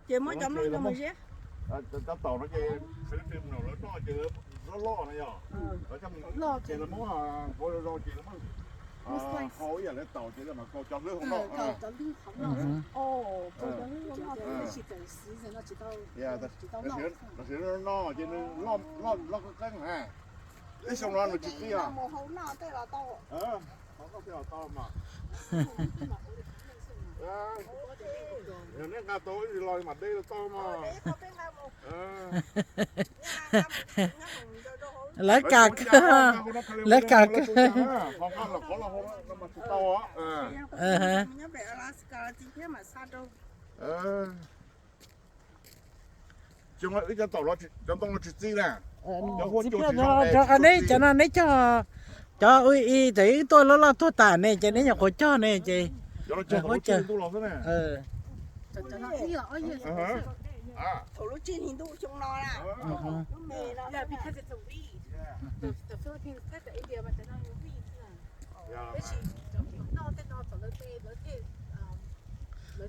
Ces muab cov nplooj coj mus ziab. Cov taum no ces lawv noj ces lawv loj loj no yog. Lawv coj mus ces lawv muab hau zoo zoo ces lawv muab hau ib yam li taum ces lawv mam kaus cov hlwb hauv noj. Tam sim no no ces nws loj loj qeeb qeeb na. Ib xyoo no nws tsis txij os. Yog nej nqa tau ib los mam de los tau mas. Lawv kam kawg, lawv kam kawg. Cov ntoo no tsis txij na. Rau qhov neb cov no neb cog, cov ua i txawm wb tuaj loj loj tuag tas ne ces neb nyuam qhuav cog ne ces huab cawg.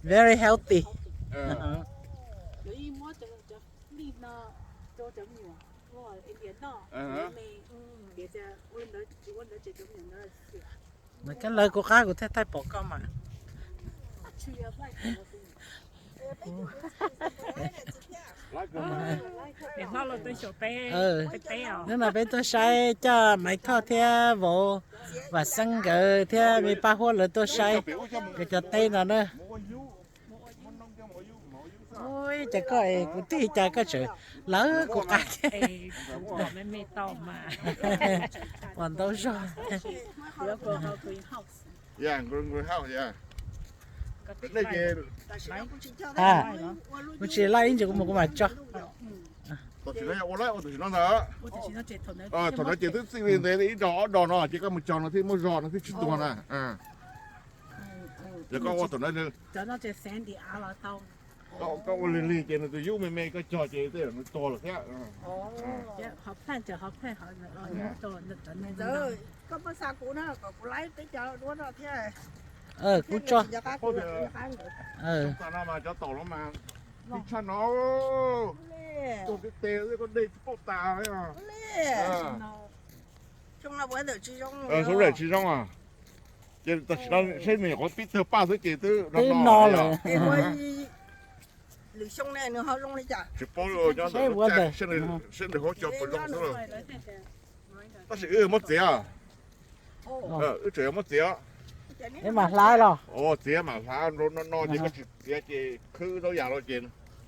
Very healthy. Nws kab lawv kuv qab kuv thiaj thaij pom koj mas. Hnub no peb tuaj saib coj Maiv Thoj thiab vauv Vam Xeeb nkawd thiab me pab huab lawv tuaj saib nkawd cov teb no na. Ua cas koj es kuv tij cas koj tseem lawv kuv qab thiab. Pom ntau zog. Kuv tsis laj ib ntsis kuv mus kuv mam tso. Thaum no ces twb txij li ntev ib dos ob dos no ces koj mus cog no thiaj muaj zog no thiaj tsis tuag na. Yog koj ua thaum no, koj ua lig lig ces nws tus yub me me koj cog ces tej zaum nws tuag lawm thiab. Koj pab xa kuv na kom kuv laib peb cov duab no thiab. Kuv tso. Cov taum no mas tib tshaj no, tuag tib teg koj dej tsis paub tas. Xyoo no tsis zoo, ces tam sim no seb nws nyuam qhuav pib tawg paj xwb ces twb no lawm. Lwm xyoo ne nws ho zoo li cas tsis paub, nyob ntawm lub caij seb nws hauv cog puas zoo xwb. Tab sis wb muab txiav, wb tseem yuav muab txiav. Txiav mam hlav los? Txiav mam hlav, no no ces koj tsis txiav ces khwb zaub yas los ces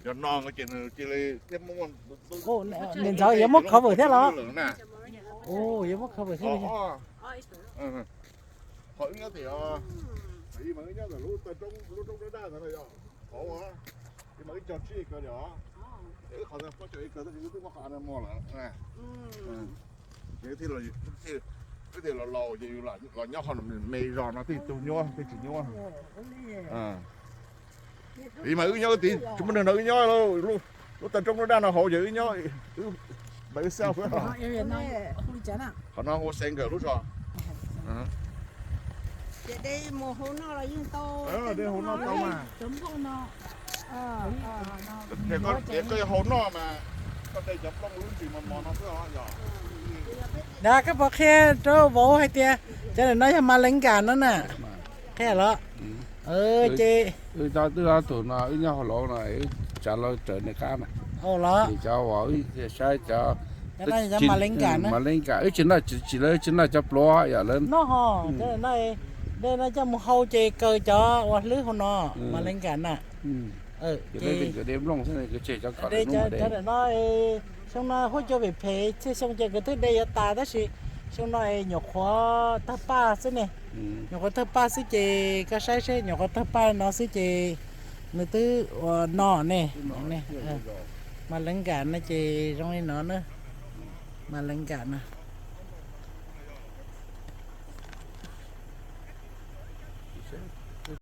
yog no ces nws cia li thiab muab. Niam ntxawm yuav muab cover thiab los? Yuav muab cover thiab. Qhov wb nyob tias, wb nyob ntawm lub roob daj ntawd no yog, qhov wb cog tsib kaw os, wb qhov pob tsuas ib kaw tab sis wb twb muab qhov no muag lawm. Wb thiaj los laus ces yus los nyob qhov me zos no tej tug nyuab tej tsis nyuab. Vim mas wb nyob wb tid tsis muaj neeg nrog wb nyob, lub tag roob lub daj no hauv ces wb nyob, wb mas wb xauj. Qhov no hu Xeev nkawd lub zos. Ces de mus hau noj los yeej tau. De hau noj tau mas. Ces koj hau noj mas koj de cov nplooj lub ntsis mos mos no xwb os yog. Dag, koj puas qhia rau vauv hais tias cov ntawm no yog mas leev nkas no na? Qhia los? Ces wb twb ob tug no wb nyob hauv laus no, wb tsav laug raws nws qab na. Los? Ces cov uas wb saib cov mas leev nkas, wb tsis noj, tsis lawv tsis noj cov pluav yom, lawv noj ho. Cov ntawm no, de no coj mus hau ces kaw cov uas hlwb hauv no, mas leev nkas na. Ces de nplooj xwb, cov ntawm no, xyoo no huab cua phem phem, txhia xyoo ces nkawd twb de yuav tas tab sis xyoo no es nyuam qhuav tawg paj xwb ne. Nyuam qhuav tawg paj xwb ces koj saib seb nyuam qhuav tawg paj no xwb ces nws twb ua no ne. Mas leev nkas no ces zoo li no na. Mas leev nkas no.